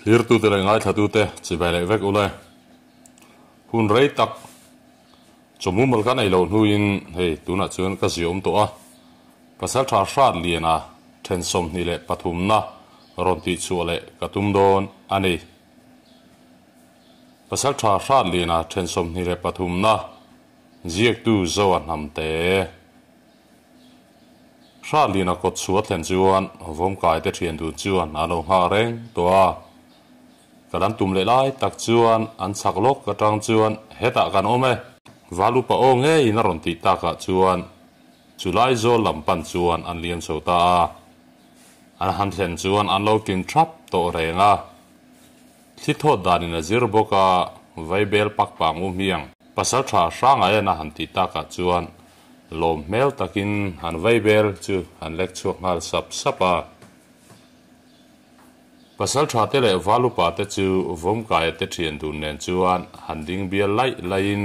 Hlirtute leh ngaithlatute chibai leh vek ule. Hun rei tak chawmumal kan ei loh hnuin hei tunah chuan ka ziawm tawh a. Pasaltha hrat liana then 23na rawn tihchhuah leh ka tum dawn a ni. Pasaltha hrat liana then 23na ziaktu Zoa Hnamte. Hrat liana kawt chhuah thlen chuan vawmkai te thian dun chuan a lo nghak reng tawh a. Ka lam tum leh lai tak chuan an chhak lawk atang chuan hetah kan awm e. Val upa aw ngeiin a rawn tih takah chuan chulai zawl lam pan chuan an liam chho ta a. An han thlen chuan an lo kim thap tawh reng a. Thli thawt danin a zir bawk a, vaibel pak pang u hmiang. Pasaltha Hrangaia han tih takah chuan lawm hmel takin an vaibel chu an lek chhuak nghal sap sap a. Pasaltha te leh val upa te chu vawmkaia te thian dun nen chuan han ding bial laih laihin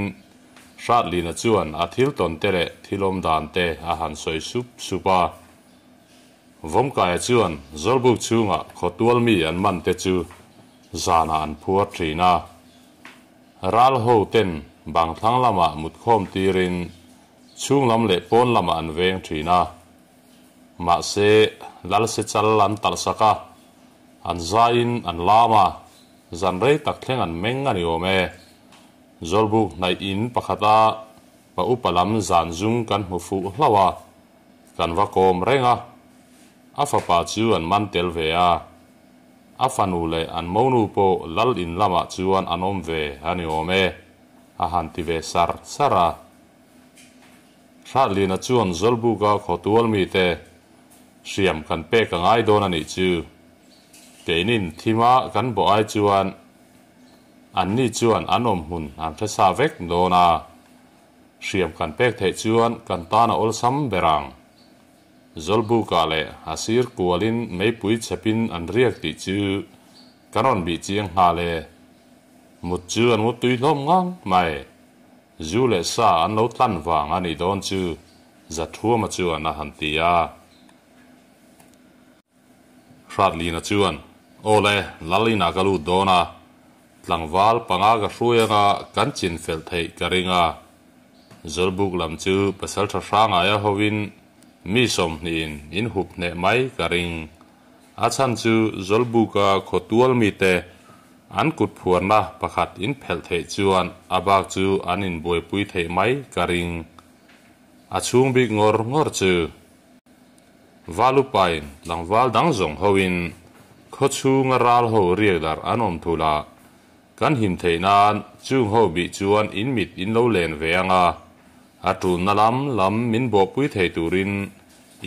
Hratlina chuan a thil tawn te leh thil awm dan te a han sawi sup sup a. Vawmkaia chuan Zawlbuk chhungah khawtual mi an man te chu zanah an phuar thin a. Ral ho ten bang thlang lamah mutkhawm tirin chhung lam leh pawn lamah an veng thin a. Mahse lal se chal an talh sak a, an zaiin an lam a, zan rei tak thleng an meng a ni awm e. Zawlbuk hnaih in pakhata pa upa lam zan zung kan hmu fuh hlauh a, kan va kawm reng a. A fapa chu an man tel ve a, a fanu leh an monu pawh lal in lamah chuan an awm ve a ni awm e, a han ti ve sar sar a. Hratlina chuan Zawlbuka khawtual mite hriam kan pek a ngai dawn a nih chu. Keinin thima kan bawh ai chuan anni chuan an awm hmun an hre sa vek dawn a. Hriam kan pek theih chuan kan tan a awlsam ber ang. Zawlbuka leh a sir kualin meipui chhepin an riak tih chu kan rawn bih chiang nghal e. Mut chu an mut tui hlawm ngang mai. Zu leh sa an lo tlan vang a nih dawn chu Zathuama chuan a han ti a. Hratlina chuan, Aw le, lal inah ka lut dawn a, tlangval panga ka hruai anga kan chin fel theih ka ring a. Zawlbuk lam chu pasaltha Hrangaia hovin mi 20in in hup hneh mai ka ring. A chhan chu Zawlbuka khawtual mite an kut phuarna pakhat in phelh theih chuan a bak chu an inbuaipui theih mai ka ring. A chhung bik ngawr ngawr chu Val upain tlangval dang zawng hoin khaw chhunga ral ho riak darh an awm thul a, kan him theih nan chung ho bih chuan in mit in lo len ve ang a, a tulna lam lam min bawhpui thei turin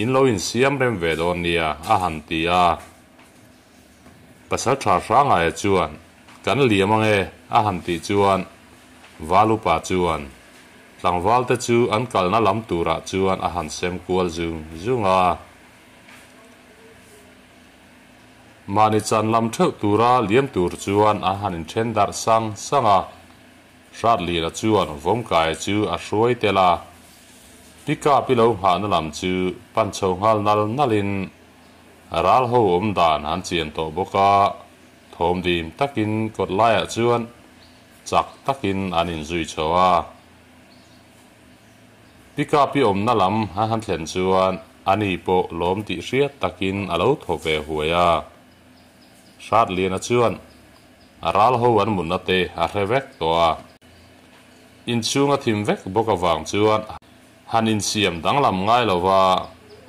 in lo insiam rem ve dawn nia a han ti a. Pasaltha Hrangaia chuan kan liam ang e a han tih chuan Val upa chuan tlangval te chu an kalna lam turah chuan a han sem kual zung zung a. Mahni chan lam theuh tura liam tur chuan an han inthen darh sang sang a. Hratlina chuan Vawmkaia chu a hruai tel a. Pickup i lo nghahna lam chu pan chho nghal nal nalin ral ho awm dan an chian tawh bawk a, thawm dim takin kawt laiah chuan chak takin an inzui chho a. Pickup i awmna lam an han thlen chuan ani pawh lawm tih hriat takin a lo thaw ve huai a. Hratliana chuan a ral ho an mutna te a hre vek tawh a. Inchhung a thim vek bawk avang chuan han insiam danglam ngai lova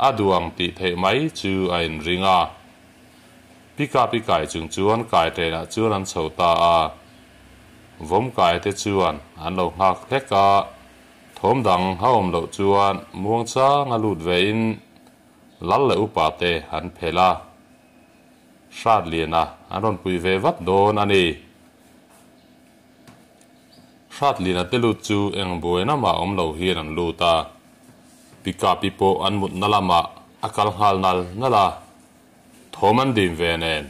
a duang tih theih mai chu a inring a. Pickup i kai chung chuan kai train-ah chuan an chho ta a. Vawmkai te chuan an lo nghak hlek a, thawm dang a awm loh chuan muangchang a lut vein lal leh upa te an phelh a. Hratliana an rawn pui ve vat dawn a ni. Hratliana te lut chu eng buaina mah awm lo hian an lut a. Pickup-i pawh an mutna lamah a kal nghal nal nal a. Thawm an dim ve nen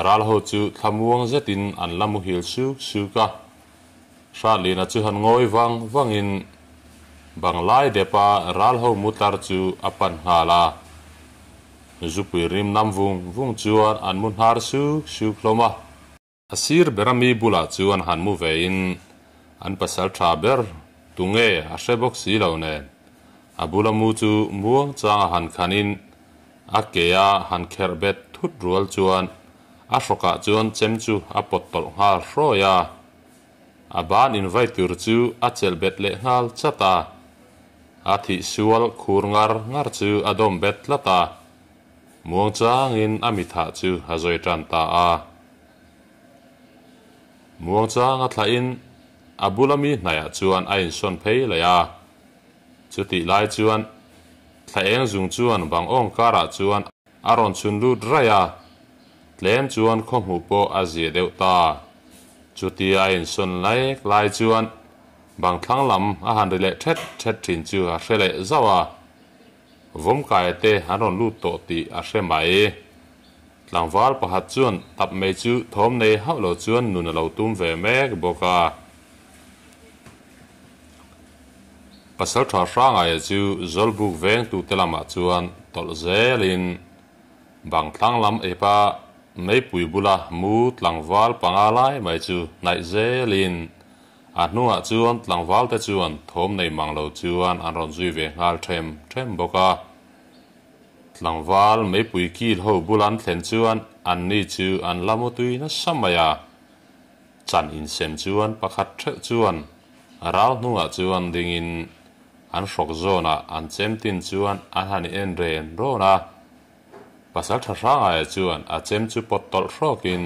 ral ho chu thlamuang zetin an la muhil suk suk a. Hratliana chu han ngawi vang vangin banglai depa ral ho mutlar chu a pan nghal a. Zupui rim nam vung vung chuan an mu hnar suk suk hlawm a. A sir bera mi bulah chuan han mu vein an pasal tha ber tunge a hre bawk si lo nen a bula mu chu muang changa han khanin a ke a han kherh bet thut rual chuan a hrawkah chuan chem chu a pawt tawlh nghal hrawi a. A ban invai tur chu a chelh bet leh nghal chat a, a thih sual khur ngar ngar chu a dawm bet tlat a, muangchangin a mithah chu a zawi tan ta a. Muangchanga thlahin a bula mi hnaiah chuan a insawn phei leh a, chutih lai chuan thla eng zung chuan bang awng karah chuan a rawn chhun lut raih a, tlem chuan khaw hmuh pawh a zia deuh ta. Chutia a insawn laek lai chuan bang thlang lam a han ri leh thet thet thin chu a hre leh zauh a, Vawmkaia te an rawn lut tawh tih a hre mai. Tlangval pakhat chuan tap mai chu thawm nei hauh lo chuan nun a lo tum ve mek bawk a. Pasaltha Hrangaia chu Zawlbuk vengtute lamah chuan tawlh zelin bang thlang lam epa meipui bula mu tlangval panga lai mai chu hnaih zelin a hnungah chuan tlangvalte chuan thawm nei mang lo chuan an rawn zui ve nghal them them bawk a. Tlangval meipui kil ho bul an thlen chuan anni chu an la mutui nasa mai a. Chan insem chuan pakhat theuh chuan ral hnungah chuan dingin an hrawk zawnah an chem tin chuan an han en ren rawn a. Pasaltha Hrangaia chuan a chem chu pawt tawlh hrawkin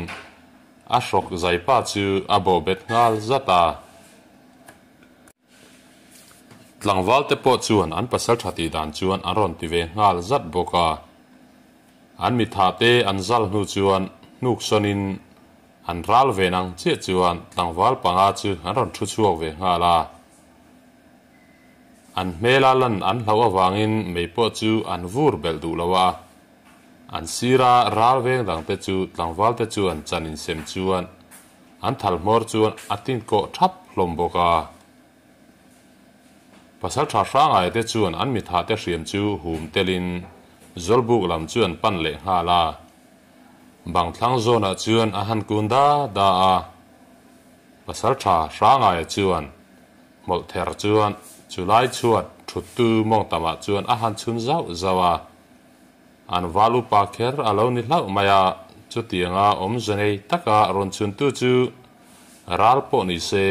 a hrawk zaipa chu a bawhbet nghal zat a. Tlangval te pawh chuan an pasal tha tih dan chuan an rawn ti ve nghal zat bawk a. An mitha te an zal hnu chuan hnuk sawnin an ral ve nang chiah chuan tlangval panga chu an rawn thu chhuak ve nghal a. An hmela lan an hlauh avangin mei pawh chu an vur belh duh lo a. An sira ral veng dangte chu tlangval te chuan chan insem chuan An thal hmawr chuan a tin kawh thap hlawm bawk a. Pasaltha Hrangaia te chuan an mitha te hriam chu hum telin Zawlbuk lam chu an pan leh nghal a. Bang thlang zawnah chuan a han kun da da a. Pasaltha Hrangaia chuan hmawlh ther chuan chulai chhuat thuttu mawngtamah chuan a han chhun zauh zauh a. An val upa kher a lo ni hlauh mai a, chutianga awmze nei taka rawn chhuntu chu ral pawh ni se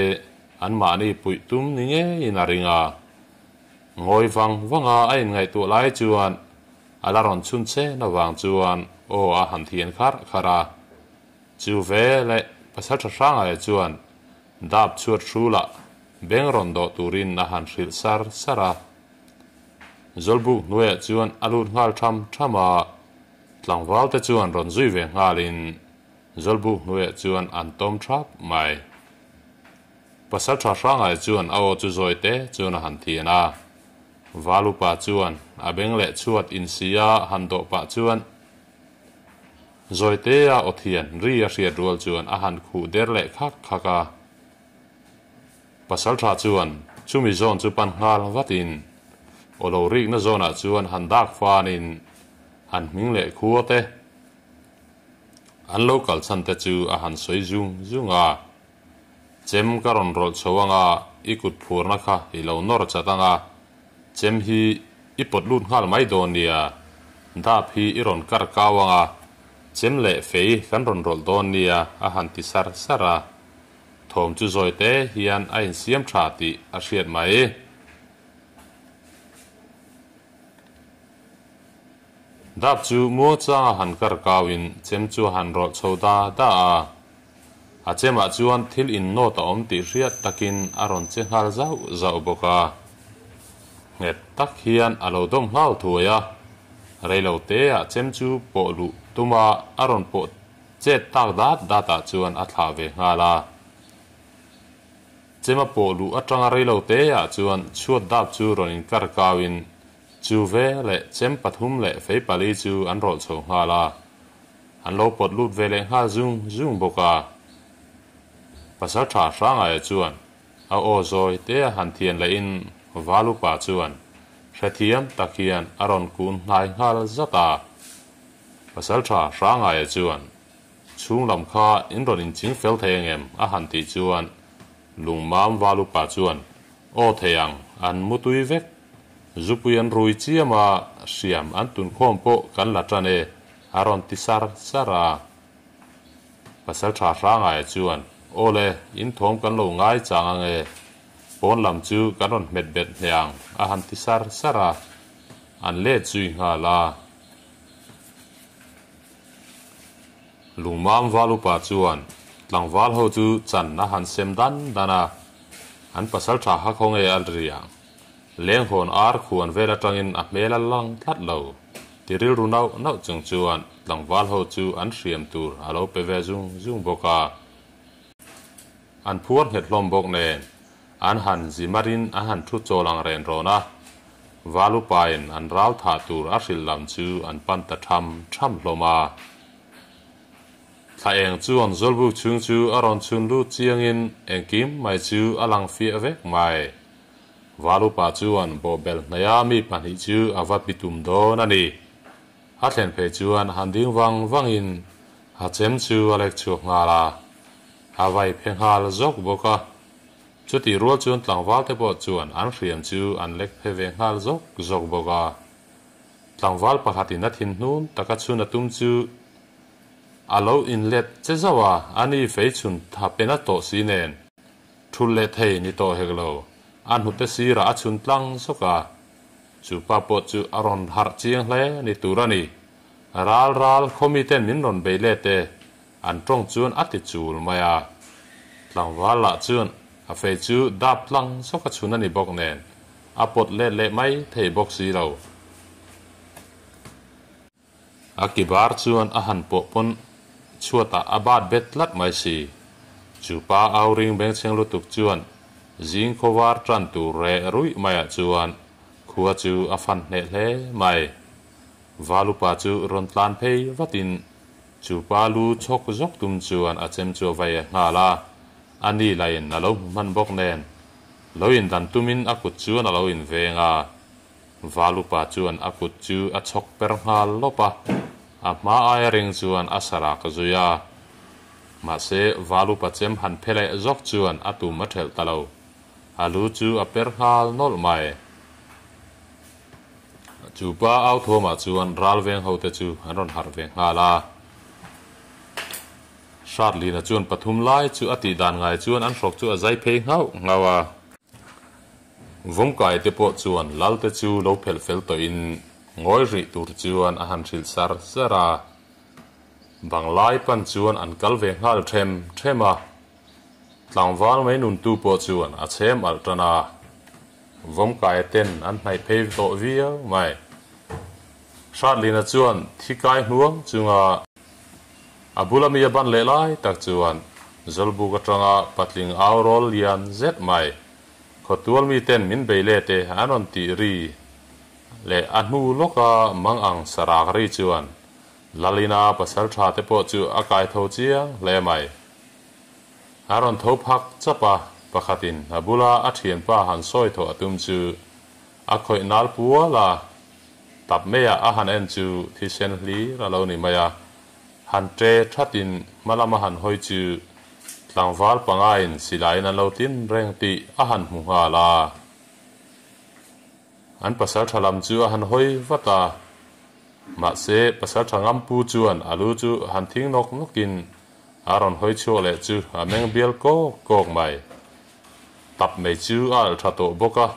anmahni puih tum ni ngeiin a ring a. Ngawi vang vanga a inngaihtuah lai chuan a la rawn chhun chen avang chuan aw a han thian kharh kharh a. Chu veleh Pasaltha Hrangaia chuan dap chhuat hrulah beng rawn dawh turin a han hrilh sar sar a. Zawlbuk hnuaiah chuan a lut nghal tham tham a, tlangval te chuan rawn zui ve nghalin Zawlbuk hnuaiah chuan an tawm thap mai. Pasaltha Hrangai chuan a aw chu zawi te chuan a han thian a, Val upa chuan a beng leh chhuat insi a han dawh pah chuan zawi te a aw thian ri a hriat rual chuan a han khuh der leh khak khak a. Pasaltha chuan chumi zawn chu pan nghal vatin aw lo rikna zawnah chuan han dak fanin an hming leh khua te an lo kal chhan te chu a han sawi zung zung a. Chem ka rawn rawlh chho anga i kut phurna kha i lo nawr chat anga chem hi i pawt lut nghal mai dawn nia, dap hi i rawn kar kau anga chem leh fei kan rawn rawlh dawn nia a han ti sar sar a. Thawm chu zawi te hian a insiam tha tih a hriat mai. Dap chu muangchanga han kar kauin chem chu a han rawlh chho da da a. A chemah chuan thil innawt a awm tih hriat takin a rawn che nghal zauh zauh bawk a. Nghet tak hian a lo dawm nghal thuai a. Reilo teah chem chu pawh luh tuma a rawn pawh Chet tak dat datah chuan a thlah ve nghal a. Chema pawh luh atanga reilo te ah chuan chhuat dap chu rawn inkar kauin chu ve leh chem pathum leh fei pali chu an rawlh chho nghal a. An lo pawt lut ve leh nghal zung zung bawk a. Pasaltha Hrangaia chuan a aw zawi te a han thian lehin Valupa chuan hrethiam tak hian a rawn kun hnai nghal zat a. Pasaltha Hrangaia chuan, Chhung lam kha in rawn inching fel thei angem? a han tih chuan Lungmam Valupa chuan, Aw thei ang, an mutui vek. Zupui an rui chiam a, hriam an tunkhawm pawh kan la tan e, a rawn ti sar sar a. Pasaltha Hrangaia chuan, Aw le, in thawm kan lo ngai chang ang e, pawn lam chu kan rawn hmet bet hneh ang, a han ti sar sar a, an let zui nghal a. Lungmam val upa chuan tlangval ho chu chan a han sem dan dan a, an pasaltha kha khawnge a riang. Lenghawn ar khuan vel atangin a hmel a lang tlat lo. Ti rilru nauh nauh chung chuan tlangval ho chu an hriam tur a lo pe ve zung zung bawk a. An phuar nghet hlawm bawk nen an han zi marin an han thu chawl ang ren rawn a. Val upain an ral thah tur a hrilh lam chu an pan ta tham tham hlawm a. Thla eng chuan Zawlbuk chhung chu a rawn chhun lut chiangin engkim mai chu a lang fiah vek mai. Valupa chuan bawhbel hnaia mi pahnih chu a va pi tum dawn a ni. A thlen phei chuan han ding vang vangin a chem chu a lek chhuak nghal a, a vai phe nghal zawk bawk a. Chutih rual chuan tlangval te pawh chuan an hriam chu an lek phe ve nghal zawk zawk bawk a. Tlangval pakhatin a thin hnun taka chhun a tum chu a lo inlet che zauh a, ani fei chhun tha pen a tawh si nen. Thul leh thei ni tawh hek lo, a hnute sirah a chhun tlang zawk a, chu pa pawh chu a rawn harh chiang hle ni tur a ni. Ral ral khaw miten min rawn bei let e, an tawng chuan a ti chul mai a. Tlangval lah chuan a fei chu dap tlang zawk a chhun a ni bawk nen, a pawt let leh mai thei bawk si lo. A ki bar chuan a han pawh pawn chhuatah a bat bet tlat mai si. Chu pa au ring bengchheng lutuk chuan zing khawvar tan tur reh ruih maiah chuan khua chu a fan hneh hle mai. Valupa chu rawn tlan phei vatin chu pa lu chhawk zawk tum chuan a chem chu a vai nghal a, a ni lain a lo hmu hman bawk nen lo indan tumin a kut chuan a lo inveng a. Valupa chuan a kut chu a chhawk per nghal lawp a, a hma aia ring chuan a sarah ka zui a. Mahse, Valupa chem han phe leh zawk chuan a tum a thelh ta lo. A lu chu a per nghal nawlh mai. Chu pa au thuamah chuan ral veng hote chu an rawn harh ve nghal a. Hratlina chuan pathum lai chu a tih dan ngai chuan an hrawk chu a zai phei nghauh nghauh a. Vawmkai te pawh chuan Lal te chu lo phelh fel tawhin ngawi rih tur chuan a han hrilh sar sar a. Banglai pan chuan an kal ve nghal them them a. Tlangval mai nuntu pawh chuan a chhem alh tan a. Vawmkaia ten an hnaih phei tawh viau mai. Hratlina chuan thi kai hnuang chunga a bula mi a ban leh lai tak chuan Zawlbuk atanga patling au rawl lian zet mai Khawtual miten min bei let e an rawn tih ri leh a hnu lawka mang ang sarak ri chuan Lalina pasal tha te pawh chu a kai tho chiang hle mai. A rawn tho phak chap a, pakhatin a bula a thianpa han sawi thawh a tum chu a khawih nal pual a, tap meiah a han en chu thisen hlir a lo ni mai a, Han ṭe ṭhatin hma lama han hawi chu tlangval pangaiin silaiin an lo tin reng tih a han hmu nghal a. An pasalṭha lam chu a han hawi vat a, mahse pasalṭha Ngampu chuan a lu chu han thing nawk nawkin a rawn hawi chhuak leh chu a meng bial kawk kawk mai. Tap mai chu a alh ṭha tawh bawk a.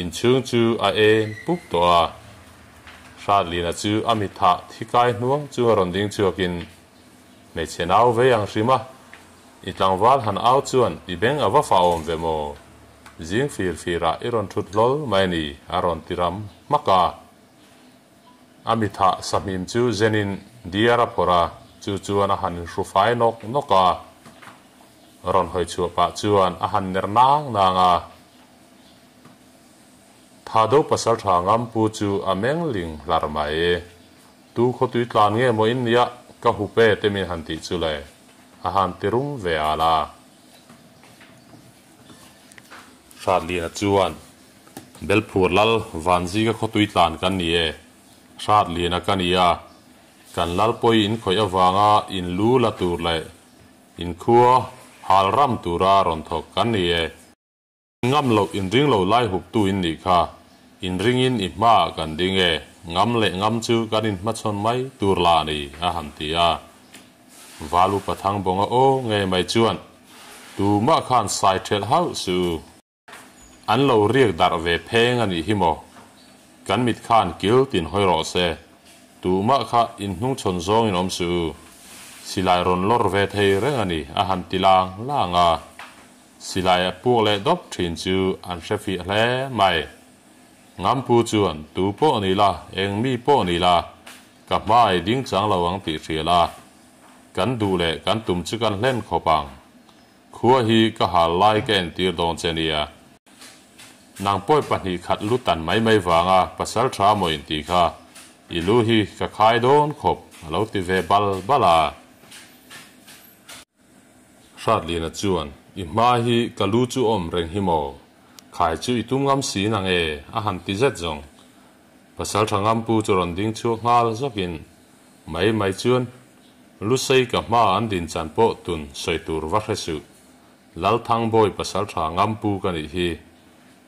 Inchhung chu a en pup tawh a, Hratlina chu a mithah thi kai hnuang chu a rawn ding chhuakin hmeichhe nau vei ang hrim a, I tlangval han au chuan i beng a va fah awm ve maw? Zing fir firah i rawn thut hlawl mai a ni a rawn ti ram hmak a. A mithah sahmim chu zenin diar a phawrh a, chu chuan a han inhru fai nawk nawk a. Rawn hawi chhuah pah chuan a han ner nang nang a. Thado pasaltha Ngampu chu a meng ling hlar mai. Tu khawtui tlan nge maw in nia ka hup e te min han tih chu le, a han ti rum ve al a. Hratlina chuan, Belphur lal Vanzika khawtui tlan kan ni e, Hratlina ka ni a. Kan lal pawi in khawih avanga in lu la tur leh in khua hal ram tura rawn thawk kan ni e. Ngam loh in ring lo lai hup tu in nih kha. In ringin i hmaah kan ding e, ngam leh ngam chu kan in hmachhawn mai tur la a ni, a han ti a. Val upa Thangbawnga aw ngei mai chuan, Tumah khan sai ṭhelh hauh suh u. An lo riak darh ve pheng a nih hi maw? Kan mit khan kil tin hawi rawh se. Tumah kha in hnungchhawn zawngin awm suh u. Silai rawn lawr ve thei reng a ni, a han ti lang lang a. Silai a puk leh dawp thin chu an hre fiah hle mai. Ngampu chuan tu pawh ni la, eng mi pawh ni la, ka hmai ding chang lo ang tih hria la, kan duh leh kan tum chu kan hlen khawp ang. Khua hi ka hal lai ka entir dawn che nia. Nang pawi 2 khat lu tan mai mai vanga pasal tha maw intih kha, i lu hi ka khai dawn khawp a lo ti ve bal bal a. Hratliana chuan, I hma hi ka lu chu awm reng hi maw? Khai chu i tum ngam si nang e, a han ti zet zawng. Pasaltha Ngampu chu rawn ding chhuak nghal zawkin, Mai mai chuan, Lusei ka hma an din chan pawh tun sawi tur va hre suh. Lalthangbawi Pasaltha Ngampu ka nih hi.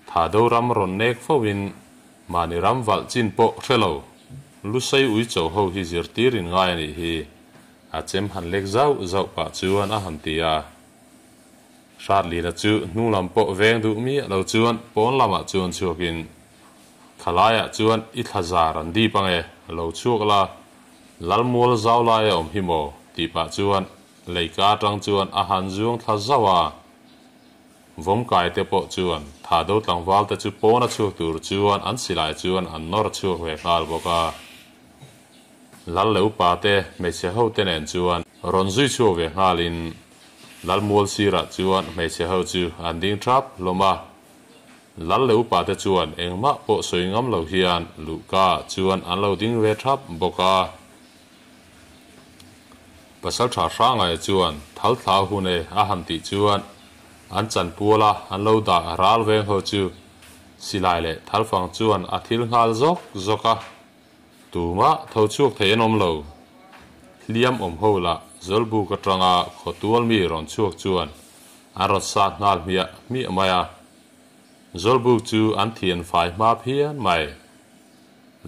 Thado ram rawn nek fo in mahni ram valh chin pawh hre lo. Lusei uicho ho hi zirtir in ngai a nih hi. A chem han lek zauh zauh pah chuan a han ti a. Hratlina chu hnung lam pawh veng duh miah lo chuan pawn lamah chuan chhuakin, Khalaiah chuan i thla zar an dip ang e, lo chhuak la, Lalmual zau lai a awm hi maw? tih pah chuan leika atang chuan a han zuang thla zauh a. Vawmkai te pawh chuan Thado tlangval te chu pawn a chhuak tur chuan an silai chuan an nawr chhuak ve nghal bawk a. Lal leh upa te, hmeichhe ho te nen chuan rawn zui chhuak ve nghalin Lalmual sirah chuan hmeichhe ho chu an ding thap hlawm a. Lal leh upa te chuan engmah pawh sawi ngam lo hian luhka chuan an lo ding ve thap bawk a. Pasaltha Hrangaia chuan thal thla hun e a han tih chuan an chanpuala an lo dah ral veng ho chu silai leh thalfang chuan a thil nghal zawk zawk a. Tumah tho chhuak thei an awm lo. Hliam awm ho lah Zawlbuk atanga khawtual mi rawn chhuak chuan an rawn sat nghal hmiah hmiah mai a. Zawlbuk chu an thian fai hma phian mai.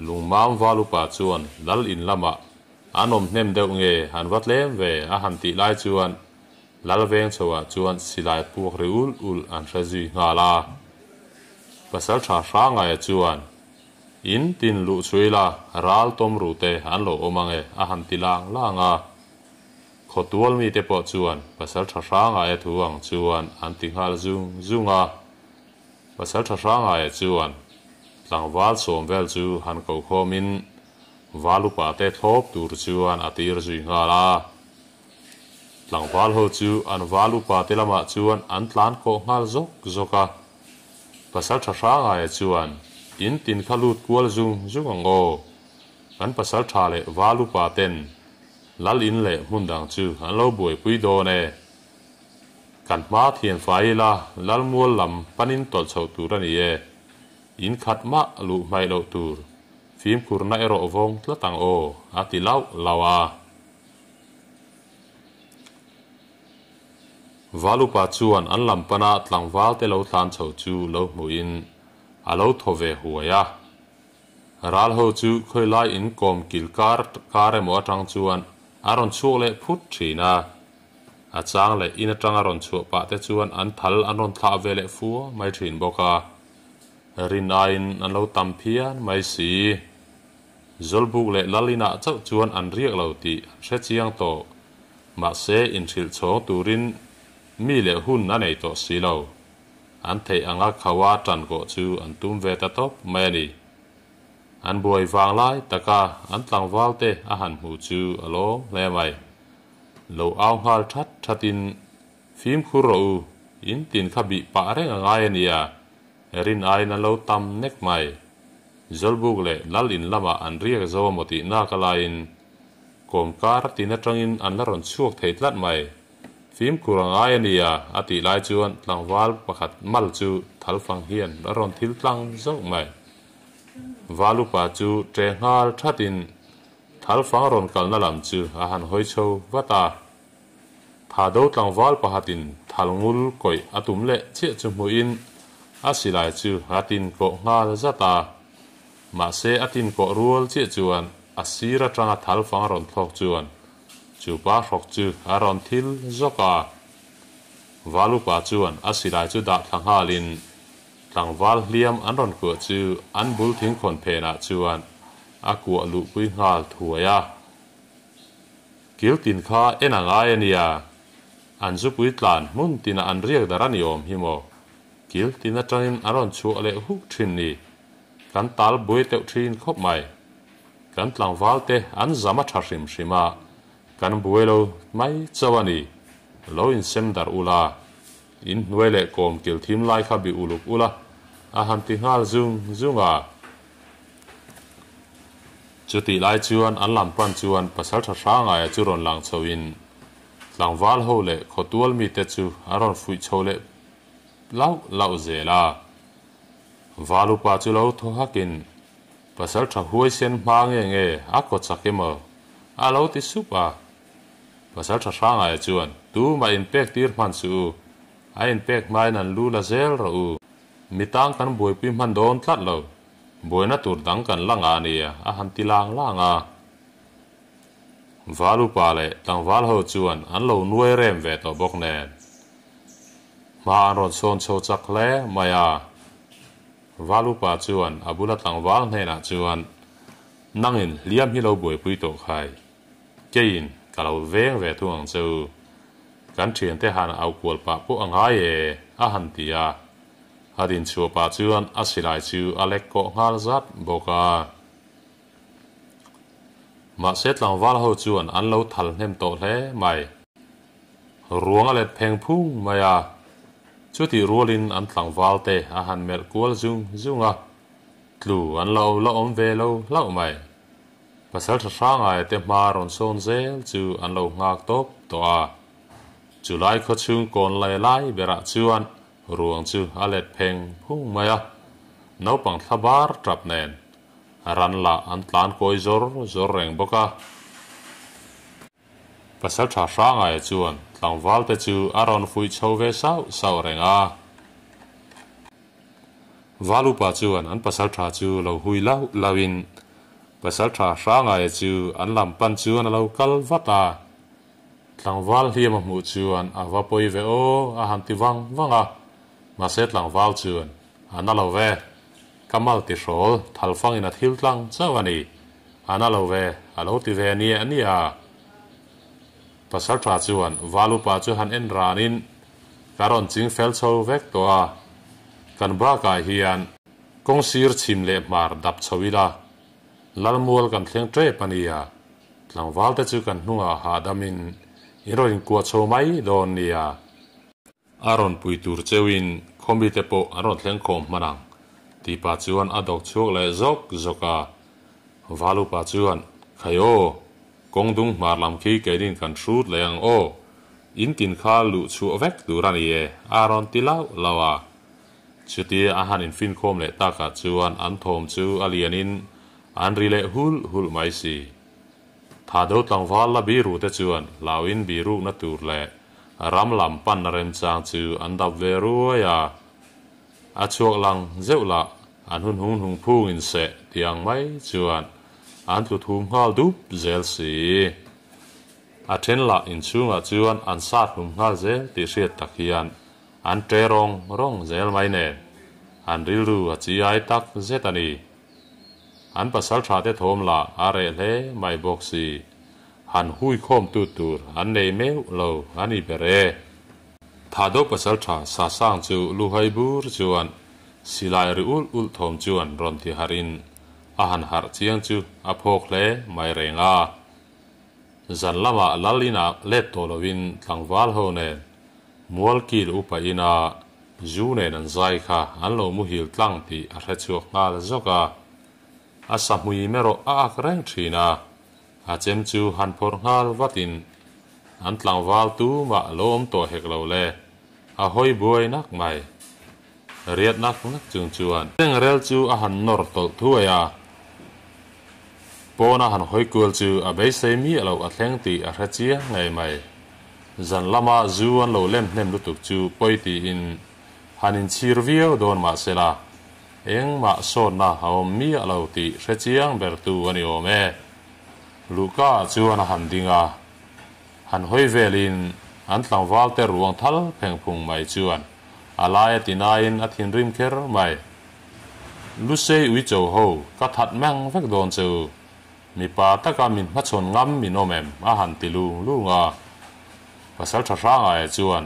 Lungmam val upa chuan lal in lamah an awm hnem deuh nge an va tlem ve a han tih lai chuan lal veng chhoah chuan silai puak ri ul ul an hre zui nghal a. Pasaltha Hrangaia chuan In tin luh chhui la, ral tawm ru te an lo awm ang e, a han ti lang lang a. Khawtual mite pawh chuan Pasaltha Hrangaia thu ang chuan an ti nghal zung zung a. Pasaltha Hrangaia chuan tlangval sawm vel chu han ko khawmin val upa te thlawp tur chuan a tir zui nghal a. Tlangval ho chu an val upa te lamah chuan an tlan kawh nghal zawk zawk a. Pasaltha Hrangaia chuan, In tin kha lut kual zung zung ang aw. Kan pasaltha leh val upa ten lal in leh hmun dang chu an lo buaipui dawn e. Kan hma thian fai ila lal mual lam panin tawlh chhoh tur a ni e. In khat mah luh hmaih loh tur fimkhurna erawh vawng tlat ang aw, a ti lauh lauh a. Valupa chuan an lam pana tlangval te lo tlan chho chu lo hmuhin a lo thaw ve huai a. Ral ho chu khawilai in kawm kil kar kar emaw atang chuan a rawn chhuak leh phut thin a. A chang leh in atanga rawn chhuah pah te chuan an thal an rawn thlah ve leh fua mai thin bawk a. Rin aiin an lo tam phian mai si. Zawlbuk leh lal inah chauh chuan an riak lo tih an hre chiang tawh. Mahse, inhrilh chhawng turin mi leh hun a nei tawh si lo. An theih anga khaua tan kawh chu an tum ve ta tawp mai a ni. An buai vang lai taka an tlangval te a han hmuh chu a lawm hle mai. Lo au nghal that thatin, Fimkhur rawh u, in tin kha bih pah reng a ngai a nia, rin aiin a lo tam nek mai. Zawlbuk leh lal in lamah an riak zo a maw tih nak a laiin Kawmkar tin atangin an la rawn chhuak thei tlat mai. Fimkhur a ngai a nia, a tih lai chuan tlangval pakhat mal chu thalfang hian a rawn thil tlang zauh mai. Val upa chu ṭe nghal thatin, Thalfang rawn kalna lam chu a han hawi chho vat a. Thado tlangval pakhatin thalngul kawih a tum leh chiah chu hmuhin a silai chu a tin kawh nghal zat a. Mahse a tin kawh rual chiah chuan a sir atanga thalfang rawn thlawk chuan chu pa hrawk chu a rawn thil zawk a. Valupa chuan a silai chu dah thla nghalin tlangval hliam an rawn kuah chu an bul thingkhawn phenah chuan a kuah luhpui nghal thuai a. Kil tin kha en a ngai a nia, an zupui tlan hmun tinah an riak dar a ni awm hi maw? Kil tin atangin a rawn chhuah leh huk thin ni. Kan tal buai teuh thin khawp mai. Kan tlangval te an zam a tha hrim hrim a, kan buai lo mai chauh a ni. Lo insem darh ula, in hnuai leh kawm kil thim lai kha bi uluk ula, a han ti nghal zung zung a. Chutih lai chuan an lam pan chuan Pasalṭha Hrangaia chu rawn lang chhoin tlangval ho leh khawtual mite chu a rawn fuih chho leh lauh lauh zel a. Val upa chu lo thaw hakin Pasalṭha huaisen hma nge nge a kaw chak emaw a lo ti sup a. Pasalṭha Hrangaia chuan tumah inpek tir hman suh u, a inpek hmain an lu la zel rawh u. Mi tang kan buaipui hman dawn tlat lo. Buaina tur dang kan la ngah a nia, a han ti lang lang a. Val upa leh tlangval ho chuan an lo nuai rem ve tawh bawk nen. Hma an rawn sawn chho chak hle mai a. Val upa chuan a bula tlangval hnenah chuan, Nangin hliam hi lo buaipui tawh khai. Keiin ka lo veng ve thung ang che u. Kan thiante han au kual pah pawh a ngai e, a han ti a. A din chhuah pah chuan a silai chu a lek kawh nghal zat bawk a. Mahse tlangval ho chuan an lo thal hnem tawh hle mai. Ruang a let pheng phung mai a. Chutih rualin an tlangval te a han melh kual zung zung a. Tlu an lo la awm ve lo hlauh mai. Pasalṭha Hrangaia te hma rawn sawn zel chu an lo nghak tawp tawh a. Chulai khawchhung kawn lai lai berah chuan Ruang chu a let pheng phung mai a, naupang thla bar tap nen ran lah an tlan kawi zawr zawr reng bawk a. Pasalṭha Hrangaia chuan tlangval te chu a rawn fuih chho ve sauh sauh reng a. Valupa chuan an pasalṭha chu lo hui lauh lauhin Pasalṭha Hrangaia chu an lam pan chuan a lo kal vat a. Tlangval hliam a hmuh chuan a va pawi ve aw a han ti vang vang a, mahse tlangval chuan a na lo ve, ka mal ti hrawl thalfangin a thil tlang chauh a ni, a na lo ve a lo ti ve nia nia. Pasalṭha chuan val upa chu han en ranin ka rawn ching fel chho vek tawh a, kan bakah hian kawng sir chhim leh hmar dap chho ila Lalmual kan thleng ṭep a nia. Tlangval te chu kan hnungah hahdamin in rawn inkuah chho mai dawn nia. A rawn pui tur cheuhin khawmi te pawh an rawn thleng khawm hman ang tih pah chuan a dawk chhuak leh zawk zawk a. Valupa chuan, Khai aw, kawng dung hmar lam khi keinin kan hrut leh ang aw, in tin kha luh chhuah vek tur a ni e, a rawn ti lauh lauh a. Chutia a han infinkhawm leh takah chuan an thawm chu a lianin An ri leh hulh hulh mai si. Thado tlangval la biru te chuan hlauin birukna tur leh ram lam panna remchang chu an dap ve ruai a. A chhuak lang zeuh lah an hun hung hnung phungin seh tih ang mai chuan an tlu thum nghal dup zel si. A then lah inchhungah chuan an sat hlum nghal zel tih hriat tak hian an ṭe rawng rawng zel mai nen an rilru a chi ai tak zet a ni. An pasal tha te thawm lah a reh hle mai bawk si. Han hui khawm tu tur an nei meuh lo a ni ber e. Thado pasal tha sa sang chu luhai bur chuan silai ri ulh ulh thawm chuan rawn ti harh in a han harh chiang chu a phawk hle mai reng a. Zan lamah lal inah let tawh lovin tlangval ho nen Mualkil upa ina zu nen an zai kha an lo muhil tlang tih a hre chhuak nghal zawk a. A sahmui merawh a ak reng thin a, a chem chu han phawrh nghal vatin an tlangval tumah lo awm tawh hek lo le, a hawi buai nak mai. Riat nak nak chung chuan. Teng rel chu a han nawr tawlh thuai a. Pawna han hawi kual chu a beisei miah loh a thleng tih a hre chiang ngei mai. Zan lama zu an lo lem hnem lutuk chu pawi tiin han inchhir viau dawn mah sela, engmah sawtna a awm miah lo tih hre chiang bertu a ni awm e. Luhka ah chuan a han ding a, han hawi velin an tlangvalte ruang thal pheng phung mai chuan a lai a ti nain a thinrim kher mai. Lusei uicho ho ka that meng vek dawn che u, mipa taka min hmachhawn ngam min awm em? a han ti lung lung a. Pasaltha Hrangaia chuan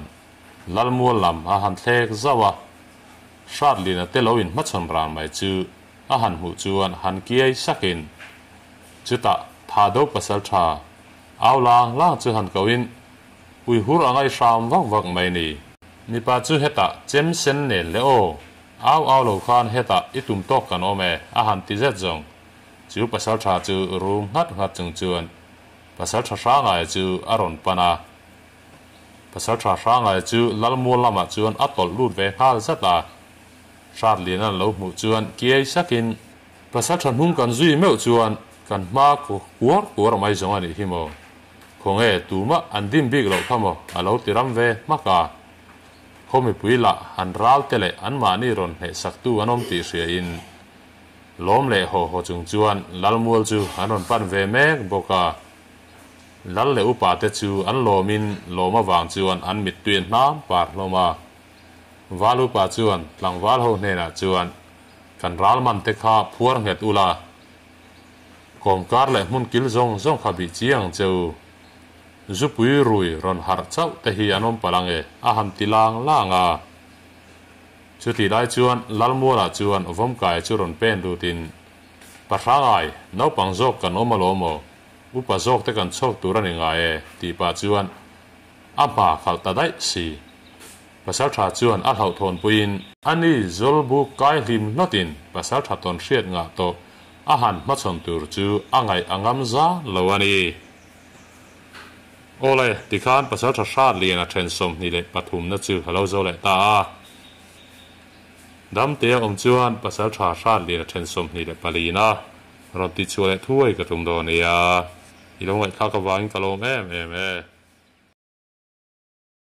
Lalmual lam a han thlek zauh a, Hratlina te lo inhmachhawn ran mai chu a han hmuh chuan han kiai sakin chutah Thado pasaltha au lang lang chu han kohin Ui hur a ngaihram vak vak mai ni. Mipa chu hetah chem sen nen le aw, au au lo khan hetah i tum tawk kan awm e a han ti zet zawng. Chu pasaltha chu rum nghat nghat chung chuan pasaltha Hrangaia chu a rawn pan a. Pasaltha Hrangaia chu Lalmual lamah chuan a tawlh lut ve nghal zat a. Hratlian an lo hmuh chuan kiai sakin Pasaltha hnung kan zui meuh chuan kan hma kuar kuar mai zawng a nih hi maw? Khawnge tumah an dim bik loh kha maw a lo ti ram ve hmak a. Khaw mipui lah han ral te leh anmahni rawn hneh saktu an awm tih hria in lawm leh haw haw chung chuan Lalmual chu an rawn pan ve mek bawk a. Lal leh upa te chu an lawm in lawm avang chuan an mittui a hnam par hlawm a. Val upa chuan tlangval ho hnenah chuan kan ral man te kha phuar nghet ula, Kawmkar leh hmun kil zawng zawng kha bih chiang ang che u. Zupui rui rawn harh chauh te hi an awm palh ang e, a han ti lang lang a. Chutih lai chuan Lalmualah chuan Vawmkaia chu rawn pen lutin, Pahrangai, naupang zawk kan awm alawm aw, upa zawk te kan chhawk tur a ni ngai e, tih pah chuan a hma khalh ta daih si. Pasaltha chuan a hlauhthawnpuiin. Ani Zawlbuk kai hlim hlawtin Pasaltha tawn hriat ngah tawh a han hmachhawn tur chu a ngaih a ngam za lo a ni. Awle, tikhan Pasaltha Hratlian a then 23 na chu a lo zo leh ta a. Damtea awm chuan Pasaltha Hratlian a then 24 na rawn tichhuah leh thuai ka tum dawn nia. I lo ngaihthlak avangin ka lawm em em e.